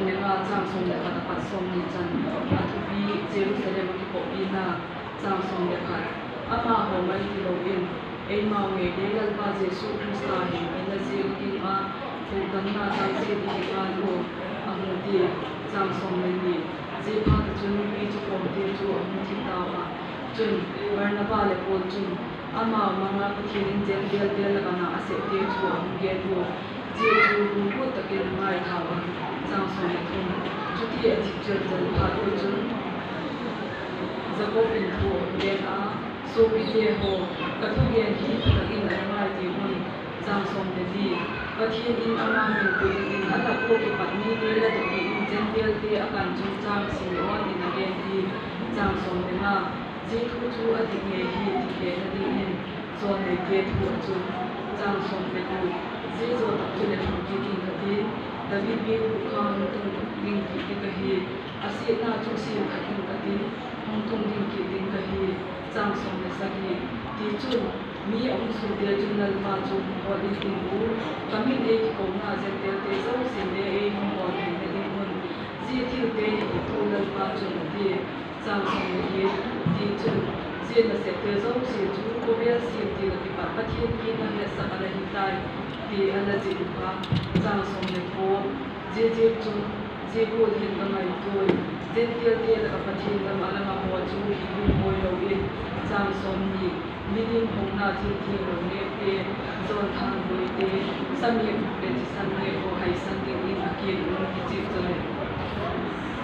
ເລວາ ຈາງສອງ ແລະ ປະຕະປັດ ສອງ ນີ້ ຈັນ ອາທຸພີ ເຢຣູຊາເລັມ ມາຄິໂກະປີນາ ຈາງ ສອງ ແລະ ພັດ ອາມາ ໂຮໄມ ຕິໂລອິນ ເອຍມາວ ເງເດ ລາລະບາ ເຢຊູ ຄຣິສຕາ ເຮງ ເອນ ລາ ເຈ ມາກິງ ອາ ໂຟດຳນາ ຕາງ ເຊ ດີ ເອກາ ໂລ ອາໂມ ເຕ ຈາງ ສອງ ແລະ ນີ ເຈ ພາ ຕະຈຸນ ປີ ຈຸກອງ ເຕ ຈູ ອາໂມ ທິຕາວ ອາ ຈຸນ ບານາບາ ແລະ ໂປນ ຈຸນ ອາມາວ ມາງາ ປະເທນ ເຈັນ ເດລ ເດລ ລະກະນາ ອາເສ ເຕ ຈູ ອາໂມ ເກນ ໂວ ເຈ ຈູ ລຸງ ພຸດ ຕະເກນ ມາຍ ທາວ ອາ ຈາງ ສອງ ແລະ ທຸນ ຈຸຕິ ອາທິດ ເຈີນ ຈັນ ພາ ໂອ ຈຸນ ຈາກົບ ເອັນ ໂທ ເກນ ອາ ໂຊປີເຕໂຮ ກະທຸເກນ ຮີ ພະຕະອິນ ອາຍ ມາຍ ຕີຮຸນ ຈາງ ສອງ ແລະ ດີ ປະເທນ ອິນ ອາມາ ເມັນ ກຸ ອິນ ອັນ ລະ ໂພ ກິ ປັດ ມີ ເຕ ລະ ຕະ ປີ ອິນ ເຈັນ ເດລ ເຕ ອາການ ຈຸນ ຈາງ ຊິເມອອນ ອິນ ອາເກນ ດີ ຈາງ ສອງ ແລະ ງາ ເຈ ທູ ຈູ ອາທິ ເງ ຮີ ຕິ ເຄ ນະ ດີ ອິນ ຈອນ ເນ ເກ ທູ ອາ ຈຸນ ຈາງ ສອງ ແລະ ກູ ເຈ ໂຈ ຕັກ ຈຸ ແລະ ທຸ ກິ ກິງ ກະ ຕີ ດາວິດ ເບ ຄູ ຄາ ມຸ ຕຸງ ດິງ ກິ ຕິ ກະ ຮີ ອາ ເຊ ນາ ຈຸ ຊີ ຄະ ອິງ ກະ ຕິນ ມຸ ຕຸງ ດິງ ກິ ຕິງ ກະ ຮີ ຈາງ ສອງ ແລະ ສະ ກີ ຕີ ຈຸນ ມີ ອາ ມຸ ສຸ ເຕ ຈຸນ ລາລະບາ ຈຸ ໂຮ ໂຮ ລິ ຕິງ ອູ ກາ ມິນ ເອ ກິ ກົງ ນາ ເຈັນ ເຕ ເຕ ເຈົ້າ ຊິນ ເດ ເອ ໂຮ ໂຮ ເດ ເດ ດິງ ມຸນ ເຈ ທິວ ເຕ ເຮ ໂທ ລາລະບາ ຈຸນ ເດ ຈາງ ສອງ ເອ ຕີ ຈຸນ ເຈ ນະ ເສດ ເຕ ເຈົ້າ ເຊ ຈູ ໂກ ເບລ ຊິນ ຕີ ລະ ກິ ປັດ ປະເທນ ກິນ ນະ ເຮ ສະ ອາ ລະ ຫິ ຕາຍ ຕີ ອາ ລະ ຈິ ອຸ ພາ ຈາງ ສອງ ເອ ໂພ ເຈ ເຈ ຈຸນ ເຈ ໂກ ເຮນ ກະ ໄມ ໂຕຍ ເຈັນ ເຕ ເຕ ລະ ກະ ປະເທນ ກຳ ອາ ລະ ງະ ໂຮ ຈູ ຮີ ໂຮ ໂຍ ເອ ຈາງ ສອງ ນີ ມິ ດິນ ຫົງ ນາ ທິນ ທີ ໂຣ ເນ ເປ ຈອນ ທາງ ໂດຍ ເຕ ສະ ເມ ເປ ຈິ ຊັນ ເນ ໂກ ໄຮ ຊັນ ດິງ ອິນ ອາ ເກນ ອຸນ ກິ ຈິ ໂຈ ເລ